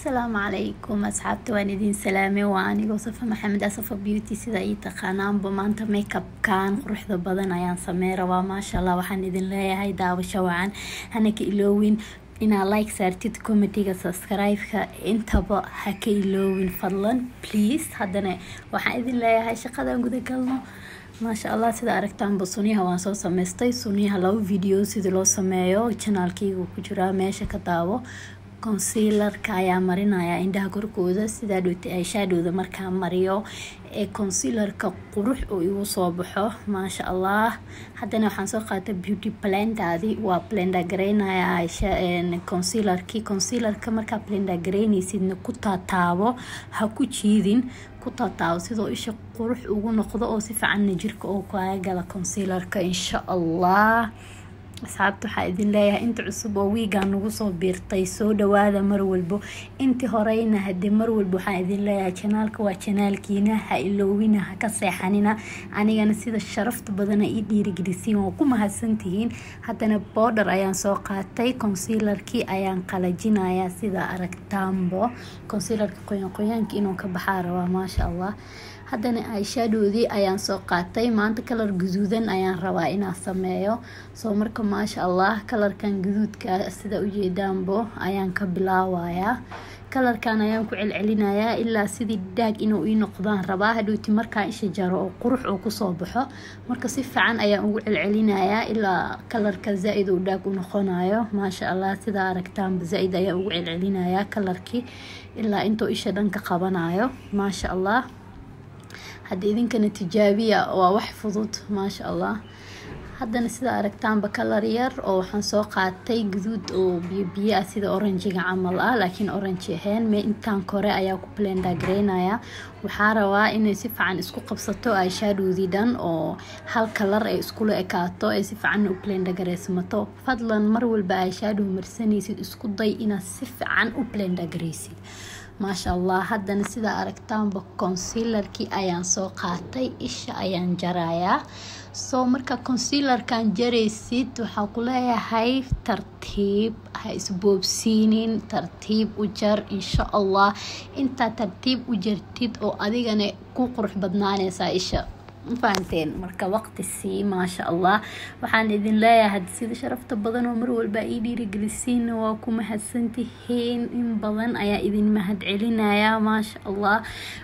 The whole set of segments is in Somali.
Asalaamu calaykum asxaabta, waan idin salaamay. Waa anigoo Safa Maxamed, Safa Beauty sida ii taqaanaanba. Maanta makeupkan quruxda badan ayaan sameyn rabaa, maasha Allah. Waxaan idin leeyahay daawasho wacan. Hana ka iloowin inaa like saartid, commentiga, subscribe-ka, intaba ha ka iloowin fadlan, please. Haddana waxaan idin leeyahay shaqadan guda galno, maasha Allah. Sida aragtaanba, sunyaha waan soo sameystay. Sunyaha laba video sida loo sameeyo channelkayga ku jiraa, meesha ka daawo. Concealerka ayaa marinaya indhaha korkooda. Sidaa dhowta eyeshadowda markaa mariyo ee concealerka qurux uu igu soo baxo, maasha Allah. Haddana waxaan soo qaatay beauty blenderdi, waa blender gareynaya concealerkii. Concealerka markaa blender gareynaysidna ku taataabo, ha ku jiidin, ku taataabo sidoo isha qurux ugu noqdo oo si fiicanna jirka oo kaaga gala concealerka, insha Allah. Asxaabta, waxaa idin leeyahay inta cusub oo wiigan nagu soo biirtay, soo dhawaada mar walbo. Intii horeyna hadee mar walbo waxaan idin leeyahay channelka waa channelkiina, ha iloowina, ha ka seexanina. Anigana sida sharafta badana ii dhiirigelisiin, waa ku mahadsantihiin. Haddana powder ayaan soo qaatay, concealerkii ayaan qalajinayaa. Sida aragtaanbo, concealerka qoyan qoyaanka inuu ka baxaa rabaa, maasha Allah. Haddana eyeshadowdii ayaan soo qaatay. Maanta color guduudan ayaan rabaa inaan sameeyo. Soo marka, maasha Allah, colorkan guduudka sida ujeedaanbo ayaan ka bilaabayaa. Colorkan ayaan ku celcelinayaa ilaa sidii daag inuu ii noqdaan rabaa. Hadhowti markaan isha jaro oo qurux uu kusoo baxo. Marka si fiican ayaan ugu celcelinayaa ilaa colorka zaa-id uu daag u noqonayo, maasha Allah. Sidaa aragtaanba, zaa-id ayaan ugu celcelinayaa colorkii ilaa intuu isha dhan ka qabanayo, maasha Allah. Hadda idinkana tijaabiya, waa wax fudud, maasha Allah. Haddana sida aragtaanba, color yar oo waxaan soo qaatay guduud oo biyo biyo ah, sida orangega camal ah laakiin orange ahayn. Me intaan kore ayaa ku blender gareynaya. Waxaa rabaa inay si fiican isku qabsato eyeshadowdii dhan oo hal color ay iskula ekaato, ay si fiican u blender gareysmato. Fadlan, mar walba eyeshadow marsanaysid, isku day inaad si fiican u blender gareysid, maasha Allah. Haddana sidaa aragtaanba, concealerkii ayaan soo qaatay, isha ayaan jarayaa. Soo marka concealerkan jaraysid, waxaa ku leeyahay tartiib, ha isboobsiinin, tartiib u jar, insha Allah. Intaa tartiib u jartid oo adigana ku qurux badnaanaysaa isha, ma fahanteen? Marka waqti sii, maasha Allah. Waxaan idin leeyahay sida sharafta badan oo mar walba ii dhiirigelisiin, waa ku mahadsantihiin. In badan ayaa idin mahad celinaya, maasha Allah.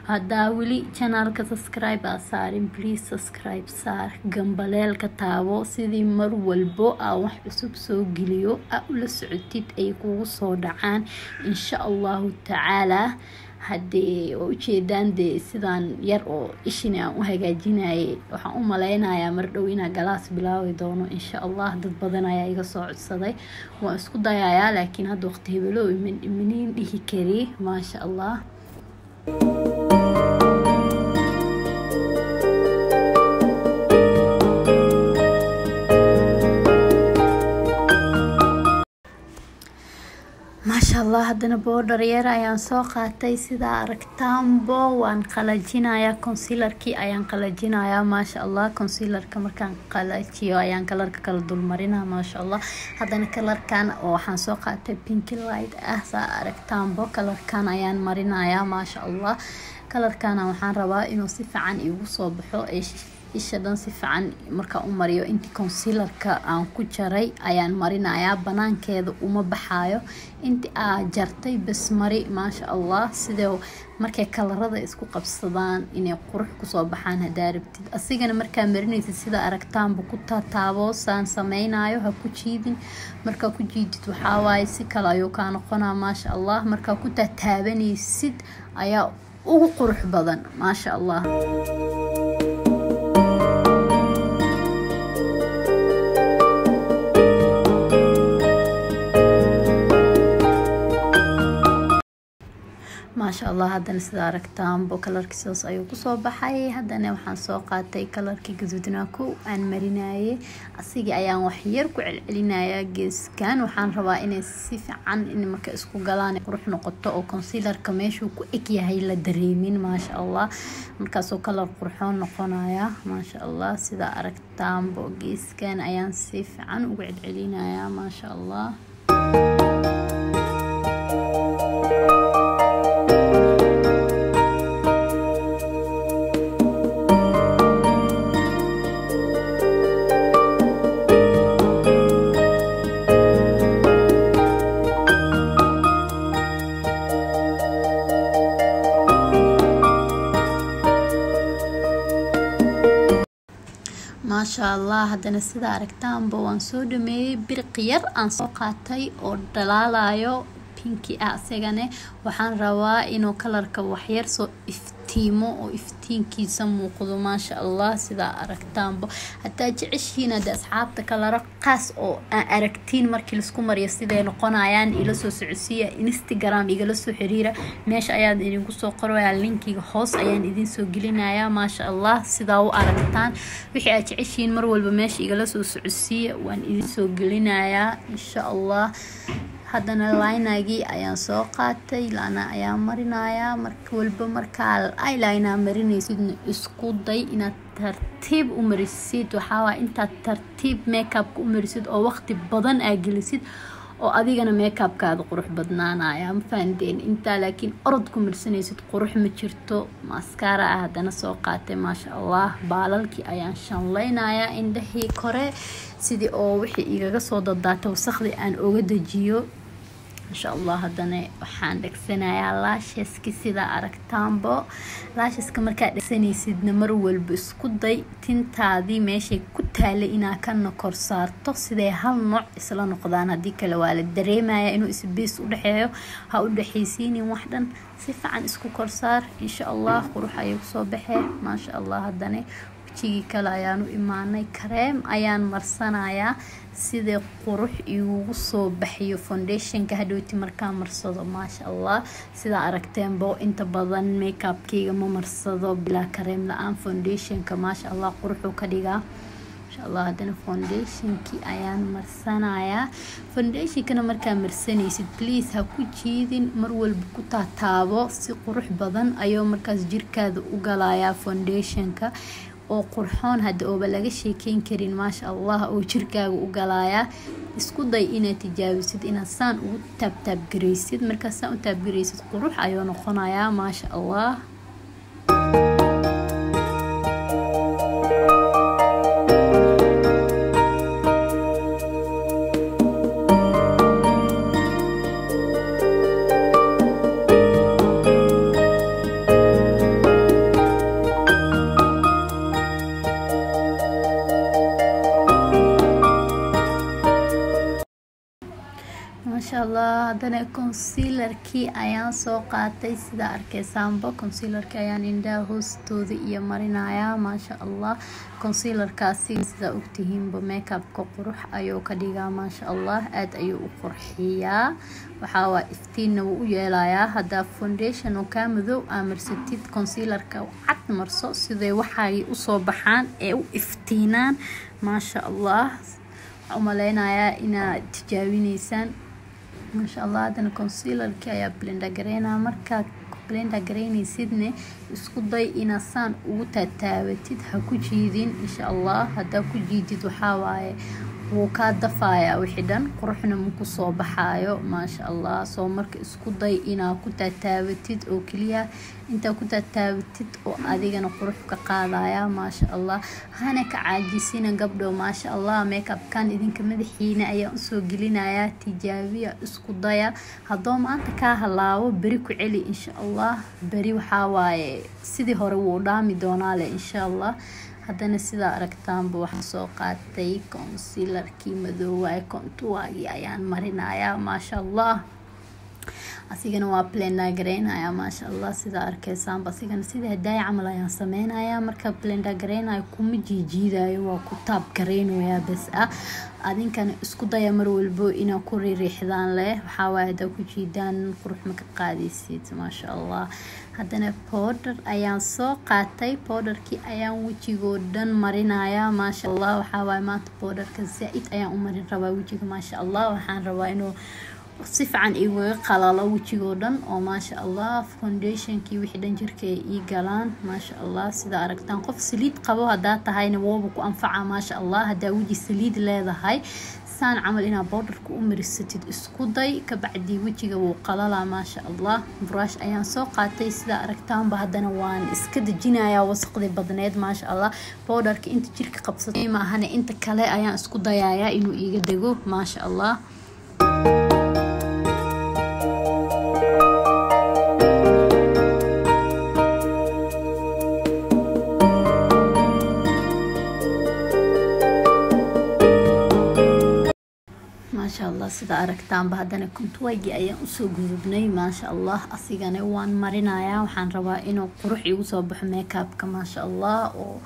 Haddaa weli channelka subscribe aa saarin, please subscribe saar, gambaleelka taabo, sidii mar walbo aan wax cusub soo geliyo aa ula socotid, ay kugu soo dhacaan, insha Allahu tacaala. Haddee waa ujeedaan dee sidaan yar oo ishini aan u hagaajinayay. Waxaan u maleynayaa mar dhow inaa class bilaabi doono, insha Allah. Dad badan ayaa iga soo codsaday, waan isku dayayaa, laakiin hadda waqti hebelo imaniin dhihi kari, maasha Allah. Maasha Allah. Haddana powder yar ayaan soo qaatay. Sidaa aragtaanbo, waan qalajinayaa, concealerkii ayaan qalajinayaa, maasha Allah. Concealerka markaan qalajiyo ayaan colorka kala dulmarinaa, maasha Allah. Haddana colorkan oo waxaan soo qaatay pinky light ah. Saa aragtaanbo, colorkan ayaan marinayaa, maasha Allah. Colorkana waxaan rabaa inuu si fiican iigu soo baxo isha dhan. Si fiican markaan u mariyo, intii concealerka aan ku jaray ayaan marinayaa, banaankeeda uma baxaayo. Intii aa jartay bas mari, maasha Allah. Sidee markay colorada isku qabsadaan inay qurux kusoo baxaan hadaa rabtid, asigana markaa marinaysid, sida aragtaanba ku taataabo, saan sameynayo, ha ku jiidin. Markaa ku jiidid, waxaa waaye si kale ayuu kaa noqonaa, maasha Allah. Markaa ku taataabanaysid ayaa ugu qurux badan, maasha Allah. Maasha Allah. Haddana sida aragtaanbo, colorkii sidaas ayuu kusoo baxay. Haddana waxaan soo qaatay colorkii gaduudnaa kow aan marinayay, asigii ayaan waxyar ku celcelinayaa geeskan. Waxaan rabaa inay si fiican in marka isku galaan qurux noqoto oo concealerka meeshuu ku eg yahay la dareemin, maasha Allah. Markaasoo color qurxoon noqonaya, maasha Allah. Sida aragtaanbo, geeskan ayaan si fiican ugu celcelinayaa, maasha Allah. Maasha Allah, haddana sida aragtaanba waan soo dhameeyey. Biriq yar aan soo qaatay oo dhalaalayo pinki ah, isagane waxaan rabaa inuu kalarka waxyar soo iftiimo oo iftiinkiisa muuqdo. Maasha Allah, sidaa aragtaanba hataa jeceshihiin hadda asxaabta kalaro qaas oo aan aragtiin markii laisku mariyo siday noqonayaan, ila soo socodsiiya. Instagram igala soo xiriira, meesha ayaan idinku soo qorayaa, linkiga hoos ayaan idin soo gelinayaa. Maasha Allah, sidaa u aragtaan wixii aad jeceshihiin mar walba meesha igala soo socodsiiya, waan idin soo gelinayaa insha Allah. Haddana linergii ayaan soo qaatay, liner ayaan marinayaa. Marka walba markaa eyeliner marinaysidna isku day inaad tartiib u marisid. Waxaa intaad tartiib makeupka u marisid oo waqti badan aa gelisid oo adigana makeupkaada qurux badnaanaya, ma fahanteen? Intaa laakiin orod ku marsanaysid qurux ma jirto. Mascara ah haddana soo qaatay. Maasha Allah, baalalkii ayaan shanlaynayaa indhahii kore sidii oo wixii igaga soo dadaatay wasaqdii aan oga dejiyo insha Allah. Haddana waxaan dhegsanayaa lasheski. Sidaa aragtaanbo lasheska markaad dhegsanaysidna mar walba isku day tintaadii meeshay ku taalay inaa kana kor saarto siday hal nooc isla noqdaan. Haddii kale waa la dareemaya inuu isbees u dhexeeyo. Ha u dhexaysiinin wax dhan, si fiican isku kor saar insha Allah, qurux ayay kusoo baxee. Maasha Allah, haddana wejigii kale ayaan u imaanay. Kareem ayaan marsanayaa sida qurux igugu soo baxiyo foundationka hadhowti markaa marsado. Maasha Allah, sidaa aragteenbo inta badan makeupkeyga ma marsado bilaa kareem la-aan foundationka. Maasha Allah, quruxuu ka dhigaa insha Allah. Haddana foundationkii ayaan marsanayaa. Foundationkana markaa marsanaysid please ha ku jiidin, mar walba ku taataabo si qurux badan ayuu markaas jirkaada u galayaa foundationka oo qurxoon hadda ooba laga sheekeyn karin. Maasha Allah, oo jirkaaga u galayaa. Isku day inaad tijaabisid inaad saan ugu taabtaabgaraysid. Markaad saan u taabgaraysid qurux ayuu noqonayaa. Maasha Allah. Maasha Allah, haddana concealerkii ayaan soo qaatay. Sida arkeysaanba concealerkii ayaan indhaha hoostooda iyo marinayaa. Maasha Allah, concealerkaasi sidaa ogtihiinba makeupka qurux ayuu ka dhigaa. Maasha Allah, aada ayuu u qurxiyaa, waxaa waa iftiinna wuu u yeelayaa. Haddaa foundation oo kaa madow aa marsatid, concealerka cad marso siday waxay usoo baxaan ee u iftiinaan. Maasha Allah, waxaan umaleynayaa inaad tijaabinaysaan. Maasha Allah, haddana concealerkii ayaa blender gareynaa. Markaa blender gareynaysidne isku day inaad saan ugu taataabatid, ha ku jiidin insha Allah. Haddaa ku jiidid waxaa waaye wuu kaa dafayaa wixii dhan, quruxna ma kusoo baxaayo. Maasha Allah, soo marka isku day inaad ku taataabatid oo keliya, intaa ku taataabatid oo adigana qurux ka qaadaya. Maasha Allah, hana ka caajisina gabdho. Maasha Allah, makeupkan idinka madaxiina ayaan usoo gelinayaa, tijaabiya, isku daya. Haddoo maanta kaa halaabo beri ku celi insha Allah, beri waxaa waaye sidii hore wuu dhaami doonaa leh insha Allah. Haddana sidaa aragtaanba waxaan soo qaatay concealerkii madoowaay, contourgii ayaan marinayaa. Maasha Allah, asigana waa blender gareynayaa. Maasha Allah, sidaa arkeysaanba asigana sida hadaaya camal ayaan sameynayaa. Marka blender gareynayo kuma jiijiidayo, waa ku taab gareynayaa bas ah. Adinkana isku daya mar walbo inaad ku riiriixdaan leh. Waxaa waaye haddaa ku jiidaan qurux ma ka qaadaysid. Maasha Allah, haddana powder ayaan soo qaatay, powderkii ayaan wejigoo dhan marinayaa. Maasha Allah, waxaa waaye maanta powderka zaa-id ayaan u marin rabaa wejiga. Maasha Allah, waxaan rabaa inuu si fiican igaga qalalo wejigoo dhan oo maasha Allah foundationkii wixii dhan jirka ay ii galaan. Maasha Allah, sida aragtaan qof saliid qabo haddaa tahayna wooba ku anfaca. Maasha Allah, haddaa weji saliid leedahay saan camal inaad powderka u marisatid isku day, kabacdii wejiga wuu qalalaa. Maasha Allah, brush ayaan soo qaatay. Sida aragtaanba haddana waan iska dejinayaa wasaqdii badneed. Maasha Allah, powderka inta jirka qabsatay maahane inta kale ayaan isku dayayaa inuu iiga dego. Maasha Allah. Maasha Allah, sida aragtaanba haddana contour-gii ayaan usoo gudubnay. Maasha Allah, asigana waan marinayaa. Waxaan rabaa inuu qurux igu soo baxo makeupka, maasha Allah, oo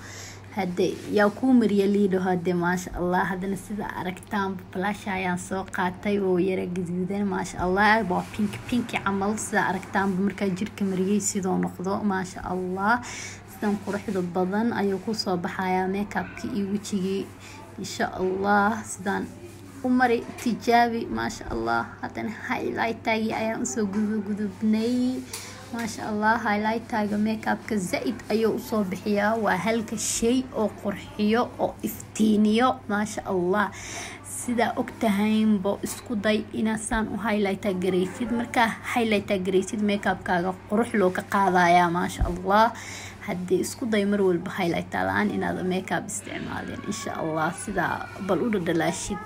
hade yaa kuu mariya liidho hade, maasha Allah. Haddana sida aragtaanba blush ayaan soo qaatay oo yara gaduudan, maasha Allah, waa pink pinki camal. Sida aragtaanba markaa jirka mariyay sidoo noqdo, maasha Allah, sidan quruxda badan ayuu kusoo baxayaa makeupkii iyo wejigii, insha Allah. Sidaan u mari, tijaabi, maasha Allah. Haddana highlightergii ayaan usoo gudubnay, maasha Allah. Highlighterga makeupka zaid ayuu usoo bixiyaa, waa halka shay oo qurxiyo oo iftiiniyo, maasha Allah. Sidaa ogtahaynbo isku day inaad saan u highlighter garaysid. Markaa highlighter garaysid, makeupkaaga qurux loo ka qaadayaa, maasha Allah. Haddii isku day mar walba highlighter la-aan inaad makeup isticmaalin, insha Allah, sidaa bal u dhadhalaashid.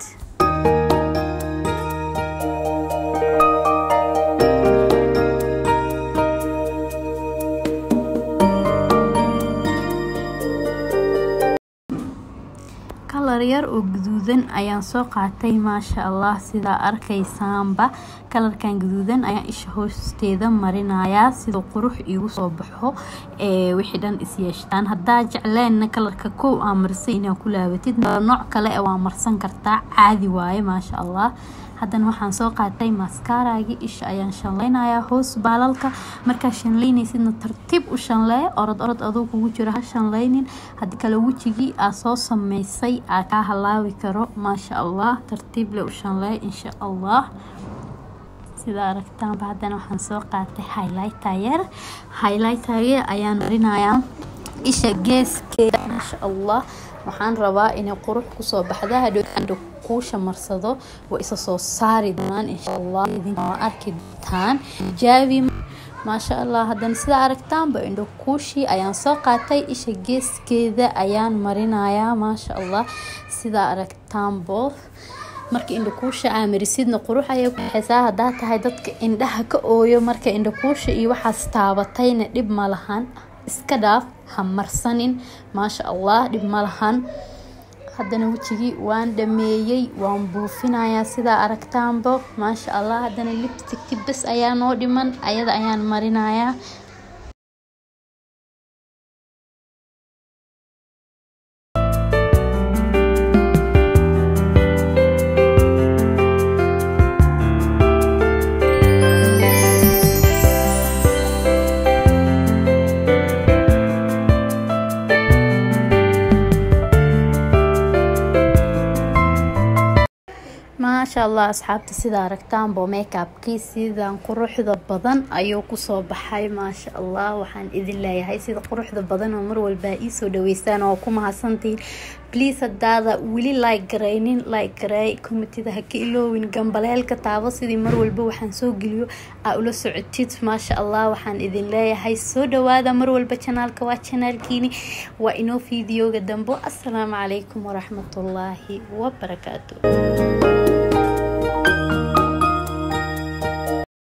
Kalar yar oo guduudan ayaan soo qaatay, maasha Allah. Sidaa arkaysaanba kalarkan guduudan ayaan isha hoosteeda marinayaa siduu qurux iigu soo baxo ee wixii dhan is yeeshtaan. Haddaa jecleenna kalarka kow aa marsay inaa ku laabatid, nooc kale waa marsan kartaa, caadi waaye, maasha Allah. Haddana waxaan soo qaatay mascaragii, isha ayaan shanleynayaa hoos baalalka. Markaa shanleynaysidna tartiib u shanlee, orod orod aduu kugu jiro ha shanleynin, haddii kale wejigii aa soo sameysay aa kaa halaawi karo, maasha Allah. Tartiib le u shanlee, insha Allah. Sida aragtaanba haddana waxaan soo qaatay highlighter yar, highlighter yar ayaan marinayaa isha geeskeeda, maasha Allah. Waxaan rabaa inay qurux kusoo baxda, hadhow kuusha marsado waa isa soo saari doonaan, insha Allah, idinka arki doontaan, jaabi, maasha Allah. Haddana sida aragtaanba indho kuushii ayaan soo qaatay, isha geeskeeda ayaan marinayaa, maasha Allah. Sida aragtaanbo marka indho kuusha aa marisidna qurux ayay ku baxaysaa. Haddaa tahay dadka indhaha ka ooyo marka indho kuusha iyo waxaas taabatayna, dhib ma lahan, iska dhaaf, ha marsanin, maasha Allah, dhib ma lahan. Haddana wejigii waan dhameeyey, waan buufinayaa sidaa aragtaanbo, maasha Allah. Haddana lipstick bes ayaa noo dhiman, ayada ayaan marinayaa. Maasha Allah, asxaabta, sida aragtaanbo makeupkii sidan quruxda badan ayuu kusoo baxay, maasha Allah. Waxaan idin leeyahay sida quruxda badan oo mar walba iisoo dhaweystaan oo ku mahadsantihiin. Please, hadaada weli like garaynin, like garay, commentida ha ka iloowin, gambaleelka taabo sidii mar walba waxaan soo geliyo aa ula socotid, maasha Allah. Waxaan idin leeyahay soo dhawaada mar walba, channelka waa channelkiini. Waa inoo videoga dambo. Assalaamu calaykum waraxmatullaahi wabarakaatu.